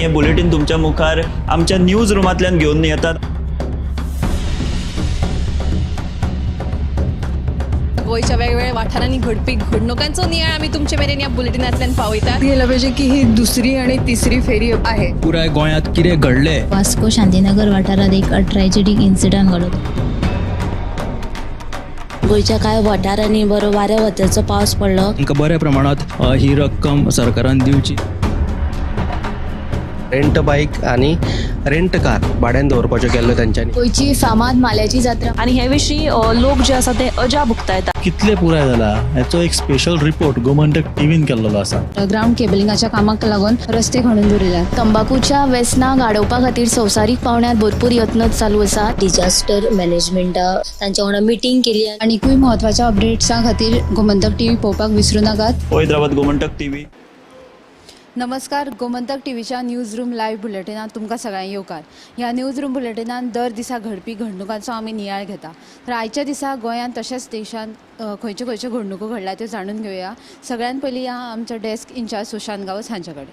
हे बुलेटीन तुमच्या मुखार आमच्या न्यूज रुमांतल्यान घेवन येतात. गोंयच्या वेगवेगळ्या वाठारांनी घडपी घडणुकांचो नियाळ आमी तुमचे मेरेन ह्या बुलेटिनांतल्यान पावयतात. गेलं पाहिजे की ही दुसरी आणि तिसरी फेरी आहे. पुराय गोंयांत कितें घडलें. वास्को शांतीनगर वाठारांत एक ट्रॅजेडीक इन्सिडंट घडलो. गोंयच्या कांय वाठारांनी बरो वाऱ्या वताचो पावस पडलो. तांकां बऱ्या प्रमाणांत ही रक्कम सरकारान दिवची. रेंट बायक आनी रेंट कार भाड्यान दवरपाच्यो केल्ल्यो तेंच्यांनी. गोंयची फामाद माल्याची जात्रा आनी हे विशीं लोक जे आसा ते अजाप उक्तायता. कितले पुराय जाला हेचो एक स्पेशल रिपोर्ट गोमंतक टीव्हीन केल्लो आसा. ग्राउंड केबलिंगाच्या कामाक लागून रस्ते खणून दवरिल्यात. तंबाखूच्या वेसनाक आडोवपा खातीर संवसारीक पावंड्यार भरपूर यत्न चालू आसा. डिजास्टर मॅनेजमेंटा तांच्या वांगडा मिटींग केली. आनीकूय म्हत्वाच्या अपडेट्सां खातीर गोमंतक टीव्ही पळोवपाक विसरूं नाकात. पळयत रावात गोमंतक टीव्ही. नमस्कार, गोमंतक टीव्हीच्या न्यूज रूम लायव्ह बुलेटिनात तुमकां सगळ्यांक येवकार. ह्या न्यूज रूम बुलेटिनान दर दिसा घडपी घडणुकांचो आमी नियाळ घेता. तर आयच्या दिसा गोंयांत तशेंच देशांत खंयच्यो खंयच्यो घडणुको घडल्या त्यो जाणून घेवया. सगळ्यात पयलीं ह्या आमचो डेस्क इन्चार्ज सुशांत गांवस हांचे कडेन.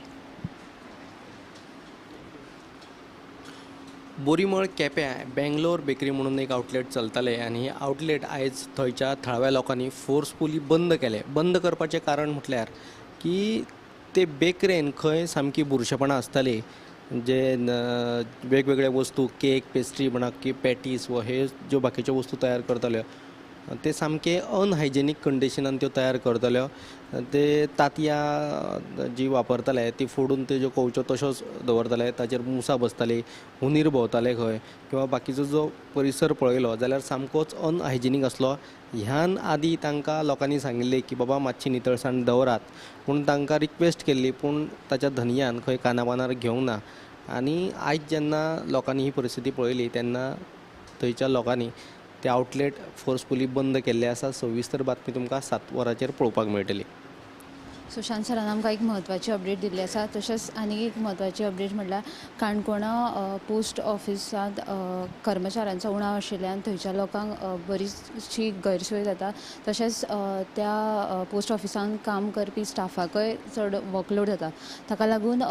बोरीमळ केप्यां बेंगलोर बेकरी म्हणून एक आउटलेट चलतालें आनी हे आउटलेट आयज थंयच्या थळाव्या लोकांनी फोर्सफुली बंद केलें. बंद करपाचें कारण म्हटल्यार की ते बेकरेन खंय सामकी बुरशेपणां आसतालीं, जे वेगवेगळे वस्तू केक पेस्ट्री म्हणा की पॅटीस व हे ज्यो बाकीच्यो वस्तू तयार करताल्यो ते सामके अनहायजेनीक कंडिशनान त्यो तयार करताल्यो. ते तांतयां जी वापरताले ती फोडून त्यो ज्यो कंवच्यो तश्योच दवरताले, ताचेर मुसां बसताली, हुनीर भोंवताले खंय, किंवा बाकीचो जो परिसर पळयलो जाल्यार सामकोच अनहायजेनीक आसलो. ह्यान आदी तांकां लोकांनी सांगिल्लें की बाबा मातशी नितळसाण दवरात पूण तांकां रिक्वेस्ट केल्ली, पूण ताच्या धनयान खंय काना पानार घेवंक ना. आनी आयज जेन्ना लोकांनी ही परिस्थिती पळयली तेन्ना थंयच्या लोकांनी ते आउटलेट फोर्सफुली बंद केल्ले आसा. सविस्तर बातमी तुमकां 7 वरांचेर पळोवपाक मेळटली. सुशांत सरान आमकां एक म्हत्वाची अपडेट दिल्ली आसा. तशेंच आनीक एक म्हत्वाची अपडेट म्हळ्यार काणकोणा पोस्ट ऑफिसांत कर्मचाऱ्यांचो उणाव आशिल्ल्यान थंयच्या लोकांक बरीचशी गैरसोय जाता. तशेंच त्या पोस्ट ऑफिसांत काम करपी स्टाफाकय चड वर्कलोड जाता. ताका लागून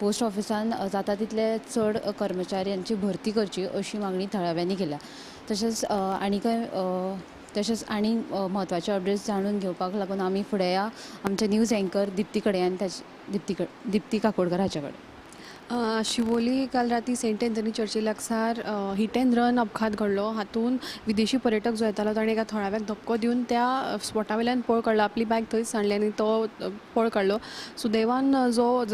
पोस्ट ऑफिसान जाता तितले चड कर्मचाऱ्यांची भरती करची अशी मागणी थळाव्यांनी केल्या. तशेंच आनीकय तशेंच आनी म्हत्वाचे अपडेट्स जाणून घेवपाक लागून आमी फुडें या आमचे न्यूज एंकर दिप्ती कडेन आनी ताचे दिप्ती काकोडकर हाचे कडेन. शिवोली काल राती सेंट एंथनी चर्ची लागसार हिट एंड रन अपघात घडलो. हातूंत विदेशी पर्यटक जो येतालो ताणें एका थळाव्याक धपको दिवन त्या स्पॉटा वयल्यान पळ काडलो. आपली बायक थंयच सांडली आनी तो पळ काडलो. सुदैवान जो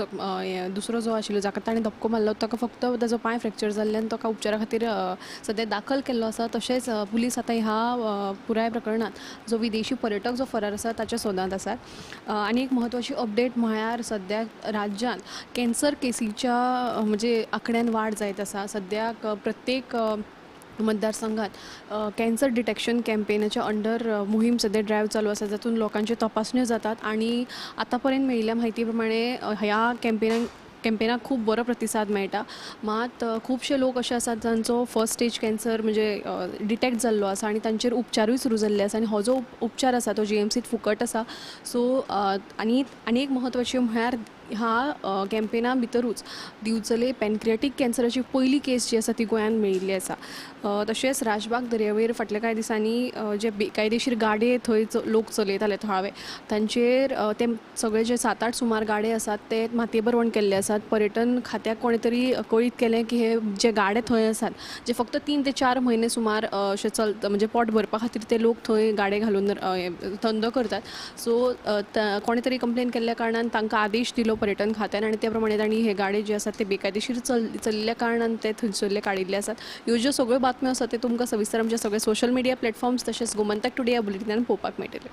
दुसरो जो आशिल्लो जाका ताणें धपको मारलो ताका फक्त ताजो पांय फ्रॅक्चर जाल्ल्यान ताका उपचारा खातीर सद्या दाखल केल्लो आसा. तशेंच पुलीस आतां ह्या पुराय प्रकरणांत जो विदेशी पर्यटक जो फरार आसा ताच्या सोदांत आसात. आनी एक म्हत्वाची अपडेट म्हळ्यार सद्याक राज्यांत कॅन्सर केसीच्या म्हणजे आंकड्यान वाड जायत आसा. सद्याक प्रत्येक मतदारसंघात कॅन्सर डिटेक्शन कॅम्पेनाच्या अंडर मोहीम सद्या ड्रायव्ह चालू आसा, जातून लोकांच्यो तपासण्यो जातात. आनी आतां पर्यंत मेळिल्ल्या म्हायती प्रमाणे ह्या कॅम्पेनाक खूब बरो प्रतिसाद मेळटा. मात खुबशे लोक अशे आसात जांचो फर्स्ट स्टेज कॅन्सर म्हणजे डिटेक्ट जाल्लो आसा आनी तांचेर उपचारूय सुरू जाल्ले आसा आनी हो जो उपचार आसा तो जीएमसीत फुकट आसा. सो आनी आनी एक म्हत्वाचें म्हळ्यार ह्या कॅम्पेना भितरूच दिवचले पॅनक्रियाटीक कॅन्सराची पयली केस जी आसा ती गोंयांत मेळिल्ली आसा. तशेंच राजबाग दर्यावेळेर फाटल्या कांय दिसांनी जे बेकायदेशीर गाडे थंय लोक चलयताले थळावे तांचेर ते सगळे जे 7-8 सुमार गाडे आसात ते मातये भरवण केल्ले आसात. पर्यटन खात्याक कोणें तरी कळीत केलें की हे जे गाडे थंय आसात जे फक्त 3 ते 4 म्हयने सुमार अशें चलता म्हणजे पोट भरपा खातीर ते लोक थंय गाडे घालून धंदो करतात. सो कोणें तरी कंप्लेन केल्ल्या कारणान तांकां आदेश दिलो पर्यटन खात्यान आनी त्या प्रमाणे तांणी हे गाडे जे आसात ते बेकायदेशीर चलिल्ल्या कारणान ते थंयसरले काडिल्ले आसात. ह्यो ज्यो सगळ्यो बातम्यो आसात ते तुमकां सविस्तर आमच्या सगळे सोशल मिडिया प्लॅटफॉर्म्स तशेंच गोमंतक टुडे ह्या बुलेटिनान पळोवपाक मेळटले.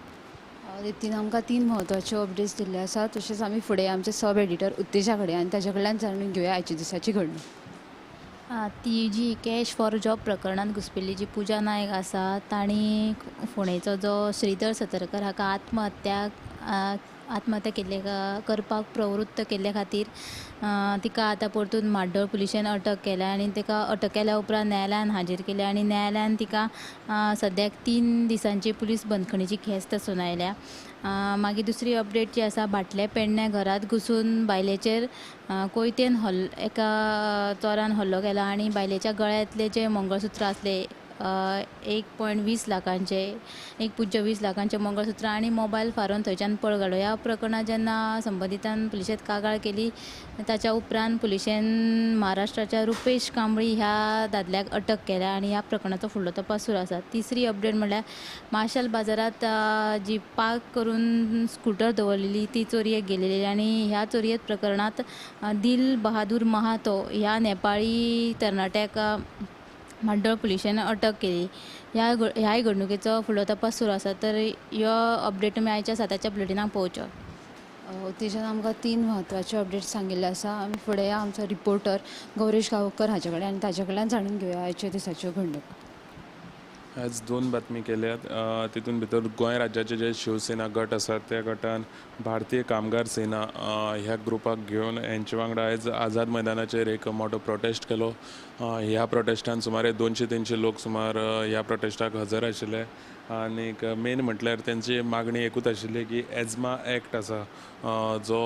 दिप्तीन आमकां 3 म्हत्वाच्यो अपडेट्स दिल्ले आसात. तशेंच आमी फुडें आमचे सब एडिटर उत्तेजा कडेन आनी ताच्या कडल्यान जाणून घेवया आयच्या दिसाची घडणूक. ती जी कॅश फॉर जॉब प्रकरणांत घुसपिल्ली जी पुजा नायक आसा तांणी फोंडेचो जो श्रीधर सतरकर हाका आत्महत्या आत्महत्या केल्ले करपाक प्रवृत्त केल्ल्या खातीर तिका आतां परतून म्हाड्डोळ पुलिशेन अटक केल्या आनी तिका अटक केल्या उपरांत न्यायालयान हाजीर केल्या आनी न्यायालयान तिका सद्याक 3 दिसांची पुलीस बंदखणीची ख्यास्त सुनायल्या. मागीर दुसरी अपडेट जी आसा, भाटले पेडण्या घरांत घुसून बायलेचेर कोयतेन एका चोरान हल्लो केला आनी बायलेच्या गळ्यांतलें जें मंगळसूत्र आसलें 1.20 लाखांचे 1.20 लाखांचे मंगळसूत्र आनी मोबायल फारोवन थंयच्यान पळ घालो. ह्या प्रकरणांत जेन्ना संबंदितान पुलिशेंत कागाळ केली ताच्या उपरांत पुलिशेन महाराष्ट्राच्या रुपेश कांबळी ह्या दादल्याक अटक केल्या आनी ह्या प्रकरणाचो फुडलो तपास सुरू आसा. तिसरी अपडेट म्हणल्यार माशेल बाजारांत जी पार्क करून स्कुटर दवरलेली ती चोरयेक गेलेली आनी ह्या चोरयेत प्रकरणांत दिल बहादूर महातो ह्या नेपाळी तरणाट्याक म्हाड्डोळ पुलिशेन अटक केली. ह्याय घडणुकेचो फुडलो तपास सुरू आसा. तर ह्यो अपडेट तुमी आयच्या 7च्या बुलेटिनाक पळोवच्यो. तेज्यान आमकां 3 म्हत्वाच्यो अपडेट्स सांगिल्ले आसा. आमी फुडें आमचो रिपोर्टर गौरेश गांवकर हाचे कडेन आनी ताचे कडल्यान जाणून घेवया आयच्या दिसाच्यो घडणुको. आज 2 बातमी केल्यात. तितून भितर गोंय राज्याचे जे शिवसेना गट आसात त्या गटान भारतीय कामगार सेना ह्या ग्रुपाक घेवन हेंचे वांगडा आयज आझाद मैदानाचेर एक मोठो प्रोटेस्ट केलो. ह्या प्रोटेस्टान सुमारे 200-300 लोक सुमार ह्या प्रोटेस्टाक हजर आशिल्ले आनीक मेन म्हटल्यार तेंची मागणी एकूच आशिल्ली की एजमा एक्ट आसा जो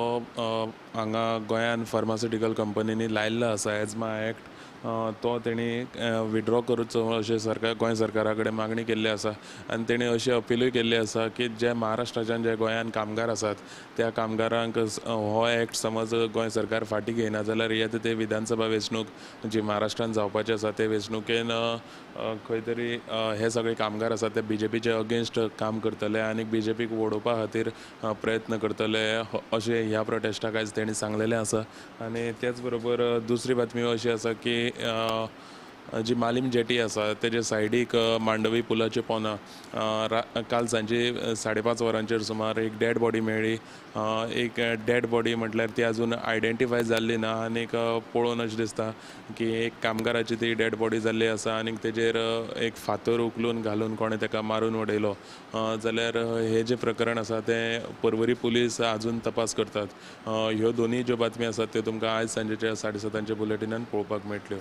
हांगा गोंयान फार्मास्युटिकल कंपनींनी लायिल्लो आसा, एजमा एक्ट तो तेणी विड्रॉ करचो अशें सरकार गोंय सरकारा कडेन मागणी केल्ली आसा. आनी तेणी अशी अपिलूय केल्ली आसा की जे महाराष्ट्राच्यान जे गोंयान कामगार आसात त्या कामगारांक हो एक्ट समज गोंय सरकार फाटीं घेयना जाल्यार येता ते विधानसभा वेंचणूक जी महाराष्ट्रान जावपाची आसा ते वेंचणुकेन खंय तरी हे सगळे कामगार आसात ते बीजेपीचे अगेन्स्ट काम करतले आनी बीजेपीक वडोवपा खातीर प्रयत्न करतले अशें ह्या प्रोटेस्टाक आयज तेणी सांगलेलें आसा. आनी त्याच बरोबर दुसरी बातमी अशी आसा की जी मालीम जेटी आसा तेजे सायडीक मांडवी पुलाचे पोना काल सांजे 5:30 वरांचेर सुमार एक डेड बॉडी मेळ्ळी. एक डेड बॉडी म्हटल्यार ती अजून आयडेंटिफाय जाल्ली ना आनीक पळोवन अशें दिसता की एक कामगाराची ती डेड बॉडी जाल्ली आसा आनीक तेजेर एक फातर उखलून घालून कोणें तेका मारून उडयलो. जाल्यार हें जें प्रकरण आसा तें पर्वरी पुलीस आजून तपास करतात. ह्यो दोनूय ज्यो बातमी आसात त्यो तुमकां आयज सांजेच्या 7:30 बुलेटिनान पळोवपाक मेळटल्यो.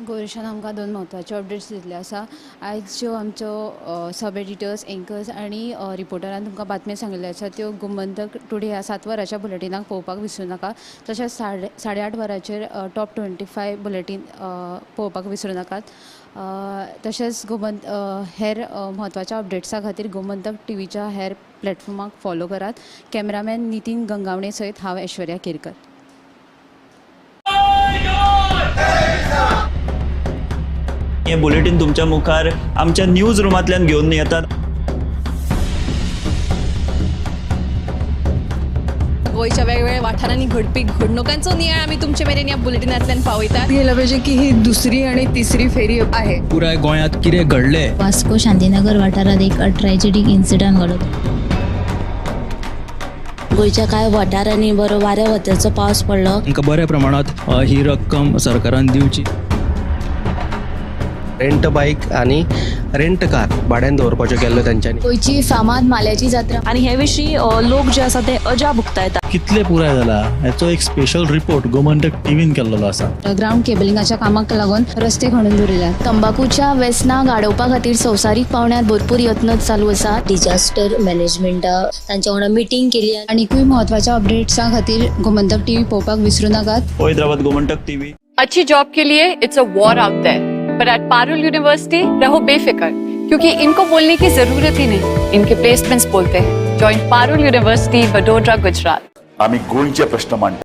गौरेशान आमकां 2 म्हत्वाच्यो अपडेट्स दिल्ले आसा. आयज ज्यो आमच्यो सब एडिटर्स, एंकर्स आनी रिपोर्टरान तुमकां बातम्यो सांगिल्ल्यो आसा त्यो गोमंतक टुडे ह्या 7 वरांच्या बुलेटिनाक पळोवपाक विसरूं नाका. तशेंच 8:30 वरांचेर टॉप 25 बुलेटीन पळोवपाक विसरूं नाकात. तशेंच हेर म्हत्वाच्या अपडेट्सा खातीर गोमंतक टीव्हीच्या हेर प्लॅटफॉर्माक फॉलो करात. कॅमेरामॅन नितीन गंगावणे सयत हांव ऐश्वर्या केरकर. हे बुलेटीन तुमच्या मुखार आमच्या न्यूज रुमांतल्यान घेवन येतात. गोंयच्या वेगवेगळ्या वाठारांनी घडपी घडणुकांचो नियाळ आमी तुमचे मेरेन ह्या बुलेटिनांतल्यान पावयतात. गेलं पाहिजे की ही दुसरी आणि तिसरी फेरी आहे. पुराय गोंयांत कितें घडलें? वास्को शांतीनगर वाठारांत एक ट्रॅजेडीक इन्सिडंट घडलो. गोंयच्या कांय वाठारांनी बरो वाऱ्या वताचो पावस पडलो. तांकां बऱ्या प्रमाणांत ही रक्कम सरकारान दिवची. रेंट बायक आनी रेंट कार भाड्यान दवरपाच्यो केल्ल्यो तेंच्यांनी. गोंयची फामाद माल्याची जात्रा आनी हे विशीं लोक जे आसा ते अजाप उक्तायतात. कितले पुराय जाला हेचो एक स्पेशल रिपोर्ट गोमंतक टीव्हीन केल्लो आसा. ग्रावंड केबलिंगाच्या कामाक लागून रस्ते खणून दवरिल्यात. तंबाकूच्या व्यसनाक आडोवपा खातीर संवसारीक पावंड्यार भरपूर यत्न चालू आसा. डिजास्टर मॅनेजमेंटा तांच्या वांगडा मिटींग केली. आनीकूय म्हत्वाच्या अपडेट्सां खातीर गोमंतक टीव्ही पळोवपाक विसरूं नाकात. पळयत रावात गोमंतक टीव्ही. अच्छी जॉब के लिए it's a war out there, पर एट पारुल यूनिवर्सिटी रहो बेफिक्र, क्योंकि इनको बोलने की जरूरत ही नहीं, इनके प्लेसमेंट्स बोलते हैं. Join Parul university, Vadodara, Gujarat. आमी गोंयचे प्रश्न मांडटा.